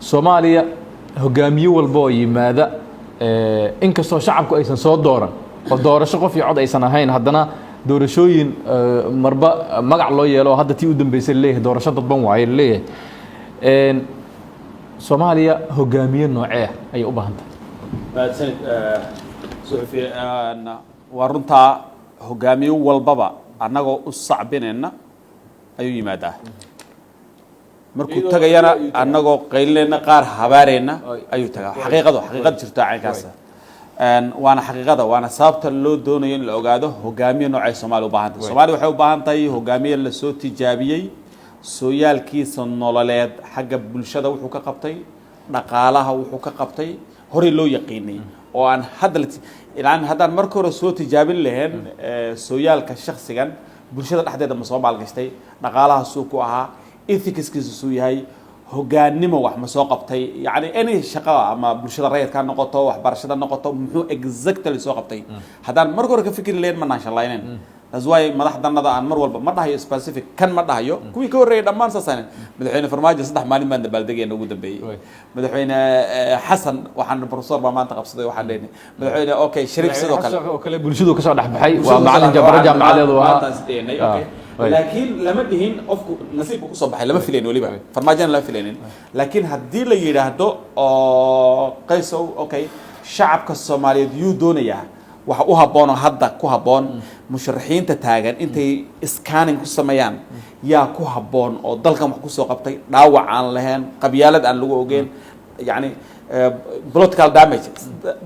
Soomaaliya hogaamiye walba oo yimaada, inkastoo shacabku aysan soo dooran oo doorasho qof iyo cod aysan ahayn, haddana doorashooyin marba magac loo yeelo oo hadda tii u dambeysay laleeyahay doorasho dadban waaye laleeyahay. Soomaaliya hogaamiye noocee ah ayay u baahan tahay? Mahadsanid, suxufi. Waa runtaa, hogaamiye walbaba annagoo u sacbinayna ayuu yimaadaa. Markuu tagayana annagoo qaylinayna, qaar habaarayna ayuu tagaa. Xaqiiqadu, xaqiiqad jirtaa caynkaasa, waana xaqiiqada, waana sababta loo doonayo in la ogaado hogaamiye noocay Soomaaliya u baahan tahay. Soomaaliya waxay u baahan tahay hogaamiye lasoo tijaabiyey sooyaalkiisa nololeed, xagga bulshada wuxuu ka qabtay, dhaqaalaha wuxuu ka qabtay, horey loo yaqiinay oo aan hadda la ilaan haddaan marka hore soo tijaabin lahayn sooyaalka shaksigan, bulshada dhexdeeda ma soo maalgashtay, dhaqaalaha suu ku ahaa, ethicskiisa suu yahay, hogaannimo wax ma soo qabtay, yacni any shaqo ama bulshada rayidka ha noqoto, waxbarashada noqoto, muxuu exactly soo qabtay, haddaan marka hore ka fikri lahayn ma naanshalaynen. That's why madaxdanada aan mar walba ma dhahayo specific kan, ma dhahayo kuwii ka horreeyay, dhammaan saasaan. Madaxweyne Farmaajo 3 maalin baan dabaaldegayna ugu dambeeyey. Madaxweyne Xasan waxaan professor baa maanta qabsaday waxaan leenahay madaxweyne. Okay, Shariif sidoo kale. Oo kale bulshadu kasoo dhex baxay, waa macalin jabaro jaamacadeedu ahaa. Laakiin lama dhihin qofku nasiibku kusoo baxay, lama filayn weliba, Farmaajona lama filaynin. Laakiin haddii la yidhaahdo oo qaysow, okay, shacabka Soomaaliyeed yuu doonayaa? Waxa u habboon oo hadda ku habboon musharaxiinta taagan intay scanning ku sameeyaan, yaa ku habboon oo dalkan wax kusoo qabtay, dhaawac aan lahayn, qabyaalad aan lagu ogeyn, yani political damage,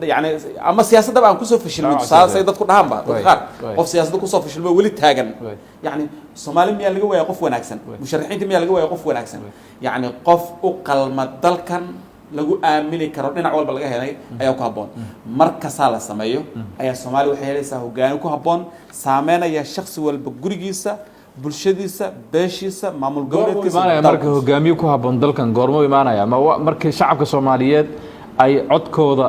yani ama siyaasaddaba aan kusoo fashilmin, tusaale say dadku dhahaanba, dadka qaar qof siyaasadda kusoo fashilmo weli taagan. Yani Soomaali miyaa laga waaya qof wanaagsan? Musharaxiinta miyaa laga waaya qof wanaagsan? Yani qof u qalma, dalkan lagu aamini karo, dhinac walba laga helay ayaa ku habboon. Mar kastaa la sameeyo ayaa Soomaaliya waxay helaysaa hogaani ku habboon, saameynaya shaksi walba, gurigiisa, bulshadiisa, beeshiisa, maamul goboleedkiisa. Imaanaya marka hogaamiye ku habboon dalkan goormuu imaanaya? Ma markii shacabka Soomaaliyeed ay codkooda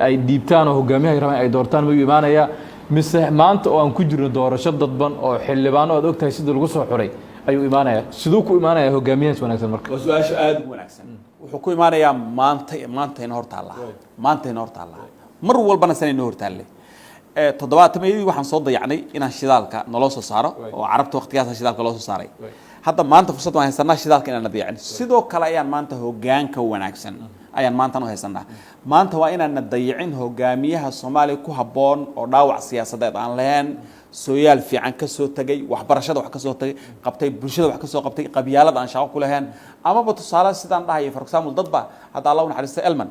ay dhiibtaan oo hogaamiyaha rabaan ay doortaan mayuu imaanayaa, mise maanta oo aan ku jirno doorasho dadban oo xildhibaano aad ogtahay sidii lagu soo xuray ayuu imaanaya? Siduu ku imaanaya hogaamiyahaas wanaagsan marka? Waa su-aasha aada u wanaagsan. Wuxuu ku imaanayaa maanta, maantayna hor taallaa, maantayna hor taallaa, mar walbana sanayna hor taalle. Toddobaaatamayadii waxaan soo dayacnay inaan shidaalka naloo soo saaro oo Carabta waqtigaasa shidaalka loo soo saaray. Hadda maanta fursad waan haysanaa shidaalka inaan dayacin. Sidoo kale ayaan maanta hogaanka wanaagsan ayaan maantan u haysanaa. Maanta waa inaana dayicin hogaamiyaha Soomaaliya ku habboon oo dhaawac siyaasadeed aan lahayn, sooyaal fiican ka soo tegay, waxbarashada wax ka soo tagay qabtay, bulshada wax ka soo qabtay, qabyaalada aan shaqo ku lahayn. Amaba tusaale sidaan dhahaya, for example, dadba hadda, Allah u naxariista Elman,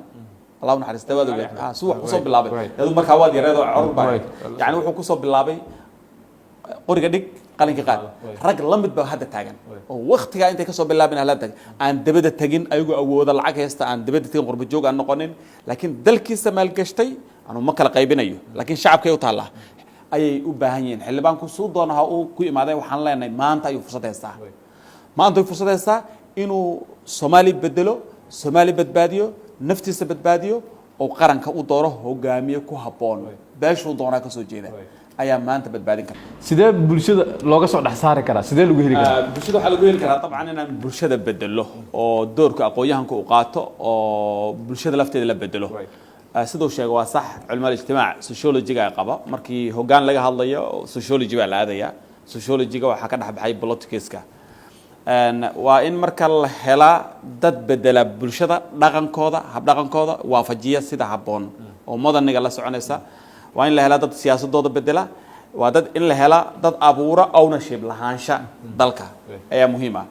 Allah u naxariista, waad ogeed si wax kusoo bilaabay. Adu markaa waad yareed oo carur baa. Yani wuxuu kusoo bilaabay qoriga dhig, qalinka qaad. Rag la mid baa hadda taagan oo waktigaa intay kasoo bilaabin hala tag, aan dabada tegin, ayagoo awooda, lacag haysta, aan dabada tegin, qurba joog aan noqonin, laakiin dalkiisa maalgashtay. Anu ma kala qaybinayo, laakiin shacabkay u taallaa. Ayay u baahan yihiin. Xildhibaanku suu doona ha uu ku imaadeen, waxaan leenahay maanta ayuu fursad haystaa, maanta ayuu fursad haystaa inuu Soomaali bedelo, Soomaali badbaadiyo, naftiisa badbaadiyo oo qaranka u dooro hogaamiye ku habboon, beeshuu doonaa kasoo jeeda ayaa maanta badbaadin kara. Sidee bulshada looga soo dhex saari karaa? Sidee lagu heli karaa? Bulshada waxaa lagu heli karaa dabcan inaan bulshada bedelo oo doorka aqoon-yahanka uu qaato oo bulshada lafteeda la bedelo. Siduu sheegay waa sax. Culmada ijtimaac, sociologyga ay qaba, markii hoggaan laga hadlayo sociology baa la aadaya. Sociologyga waxaa ka dhex baxay politicska. Waa in marka la helaa dad bedela bulshada dhaqankooda, habdhaqankooda waafajiya sida habboon oo modaniga la soconaysa. Waa in la helaa dad siyaasadooda bedela. Waa dad in la helaa dad abuura ownership, lahaansha dalka ayaa muhiim ah.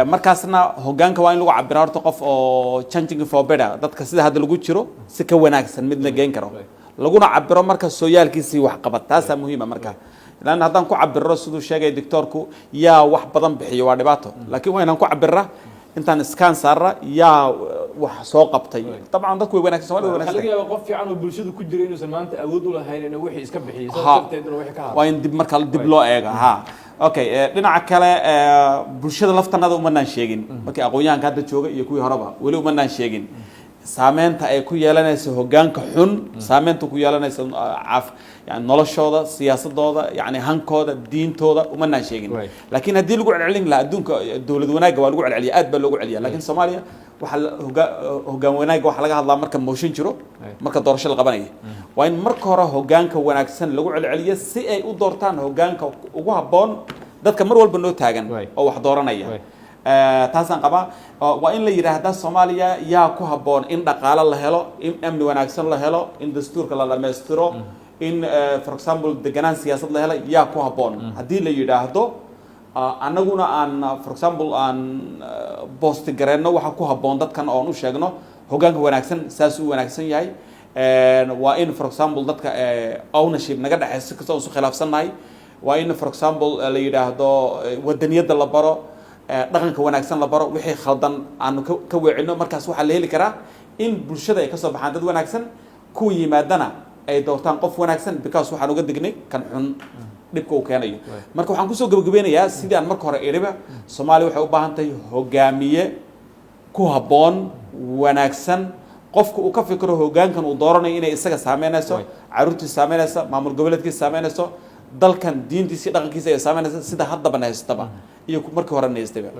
Markaasna hoggaanka waa in lagu cabira horta qof oo changing for better, dadka sida hadda lagu jiro si ka wanaagsan midna geyn karo, laguna cabiro marka sooyaalkiisii waxqabad. Taasaa muhiima marka, lan haddaan ku cabiro siduu sheegay doctoorku, yaa wax badan bixiyo, waa dhibaato. Laakiin waa inaan ku cabira, intaan scan saarra, yaa wax soo qabtay. Dabcan dadku way wanaagsan, Somalida way Waxaa laga wanaagsan. yaabaa qof fiican oo bulshada ku jira inuusan maanta awood u lahayn inuu wixii iska bixiyo, saas darteedna wixii ka haro. Waa in dib marka dib loo eego. Ha, okay. Dhinaca kale, bulshada laftanada umanaan sheegin markii aqoon-yahanka hadda jooga iyo kuwii horeba weli umanaan sheegin saameynta ay ku yeelanayso hoggaanka xun, saameynta ku yeelanayso caaf yani noloshooda, siyaasadooda, yani hankooda, diintooda umanaan sheegin. Laakiin haddii lagu celcelin lahaa adduunka, dowlad wanaagga waa lagu celceliya, aad baa loogu celiya, laakiin Soomaaliya Waxaa hoggaan wanaagga waxaa laga hadlaa marka motion jiro, marka doorasho la qabanaya. Waa in marka hore hoggaanka wanaagsan lagu celceliyo si ay u doortaan hoggaanka ugu habboon dadka mar walba noo taagan oo wax dooranaya. Taasaan qabaa. Waa in la yidhaahda Soomaaliya yaa ku habboon in dhaqaalo la helo, in amni wanaagsan la helo, in dastuurka la dhammaystiro, in for example deganaan siyaasad la helo, yaa ku habboon. Haddii la yidhaahdo, annaguna aan for example aan boosti gareenno waxa ku habboon dadkan oon u sheegno hoggaanka wanaagsan saas u wanaagsan yahay. Waa in for example dadka ownership naga dhexeyso si kasta oon isu khilaafsannahay. Waa in for example la yidhaahdo wadaniyadda la baro, dhaqanka wanaagsan la baro, wixii khaldan aanu ka weecino. Markaas waxaa la heli karaa in bulshada ay ka soo baxaan dad wanaagsan, kuwa yimaadana ay doortaan qof wanaagsan, because waxaan uga dignay kan xun dhibka uu keenayo. Marka waxaan kusoo gabagabeynayaa sidii aan marka hore idhiba: Soomaaliya waxay u baahan tahay hogaamiye ku habboon, wanaagsan, qofka uu ka fikiro hoggaankan uu dooranayo inay isaga saameynayso, carruurtiisa saameynayso, maamul goboleedkiisa saameynayso, dalkan diintiisa iyo dhaqankiisa ay saameynayso, sida haddaba na haystaba iyo markii hore na haystayba.